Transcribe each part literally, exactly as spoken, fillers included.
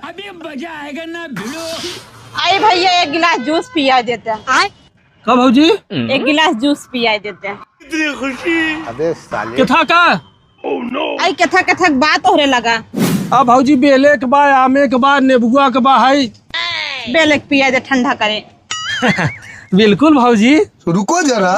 अभी मजा आएगा ना भिड़ो। आई भैया, एक गिलास जूस पिया देते। का भौजी? एक गिलास जूस पिया देते। अबे साले। केथा का? आई केथा केथा बात तोहरे लगा। आ भौजी, बेले के बा, आमे के बा, नेबुआ के बा, हई। बेले के पिया दे, ठंडा करे। बिल्कुल भौजी। रुको जरा,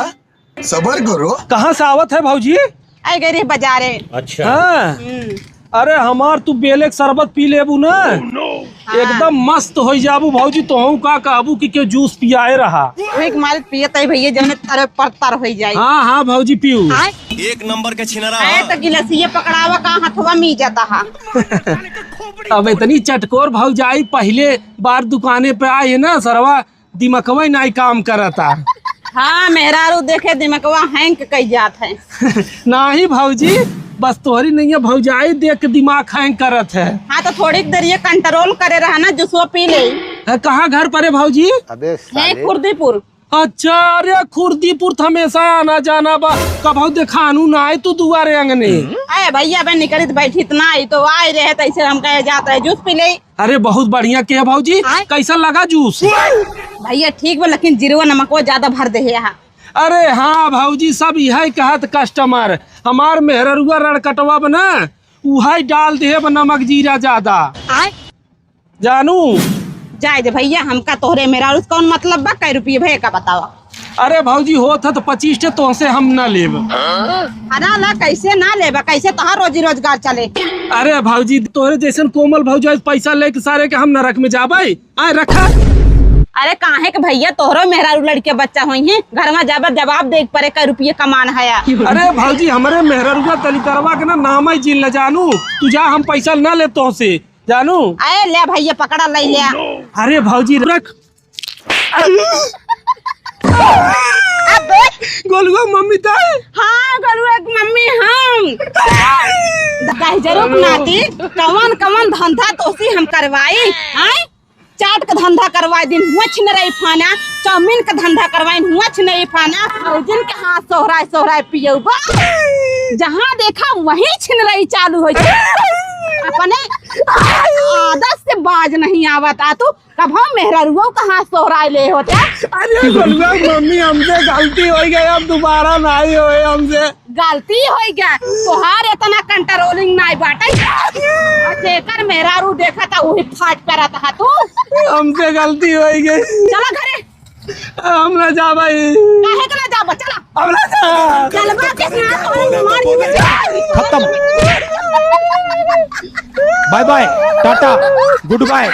सबर करो। कहाँ से आवत है भौजी? आई गई रही बाजारे। अच्छा। हाँ। हम्म। अरे हमार तू बेले के शरबत पी लेबू ना, हाँ। एकदम मस्त होइ जाबू भौजी। तोहू का कहबू कि केहू जूस पियाए रहा। वही के मारे पियत है भैया, जौने तर पर तर होइ जाए। हाँ, हाँ भौजी, पीऊ। आय। एक नंबर के छिनरा आए ह। तो गिलसिए पकड़ावा का हथवा मी जाता हा। अब इतनी चटकोर भौजाई पहले बार दुकाने पे आई है ना सरवा, दिमकवा नाई काम करता। हाँ, मेहरारू देखे दिमकवा hang कई जात है। नाही भौजी, बस तोहरी नहीं है, भौजाई देख के दिमाग hang करत है। हाँ, तो थोड़ी देर ये control करे रहा ना, जूसवा पी ले। है, कहाँ घर पर है भौजी? अबे है साले। खुर्दीपुर। अच्छा, अरे खुर्दीपुर त हमेशा आना जाना बा, कबहू देखानू ना आए तू दुआरे अंगने। अरे भैया, अबे निकलित बैठित ना आई तो आए रहे, तैसे हम कहे जात रहे जूस पी ले। अरे बहुत बढ़िया के भौजी, आय। कैसा लगा जूस? भैया ठीक बा, लेकिन जीरवा नमकवा ज्यादा भर दे है यहाँ। अरे हाँ भौजी, सब यही कहत customer, हमार मेहररुआ रड़कटवा बना, उहई डाल दे बा नमक जीरा ज्यादा। आय। जानू। जाए दे भैया, हमका तोहरे मेहरारू से कौन मतलब बा, कै रुपये भैया का बतावा। अरे भौजी, होत है तो पच्चीस ठे, तोहसे हम ना लेब। हरा ला, कैसे ना लेबा, कैसे तोहार रोजी रोजगार चले? अरे भौजी, तोहरे जैसन कोमल भौजाई पैसा लेके सारे के हम नरक में जाबे? आए रखा। अरे काहे के भैया, तोहरो मेहरारू लड़के बच्चा होई हैं, घर में जाबे जवाब दे परे, कै रुपये कमान है। अरे भौजी, हमरे मेहररुआ दलितरवा के ना नाम ही जिन न जानू, तू जा, हम पैसा ना ले तोहसे। जानू। अरे ले भैया, पकड़ा, ले ले। अरे भौजी, रख। अबे। गोलुआ मम्मी ताई। हाँ, गोलुआ के मम्मी हम। दहिजरू के नाती, कवन कवन धंधा तोसी हम करवाई, हैं? चाट का धंधा करवाई दिन हुआ छिनरई फाना, चाउमीन का धंधा करवाई हुआ छिनरई फाना, और जिनके हाथ सोहराय सोहराय पियौबा। जहाँ देखा वहीं छिनरई चालू होइ जाए। अपने आदत से बाज नहीं आवत आ तू, कभो मेहररुओ का हाथ सोहराय ले होते। अरे गोलुआ मम्मी, हमसे गलती होइ गई, अब दोबारा नहीं होए हमसे। गलती होइ गया, तोहार इतना controlling नाई बाटे। और जेकर मेहरारू देखा था वही फाट करत हा तू। हमसे गलती होइ गई। चला घरे। हम ना जाबे। काहे के ना जाबा? चला। हम ना जा। चलबा के साथ हम मार के खत्म। Bye bye, टाटा, good bye।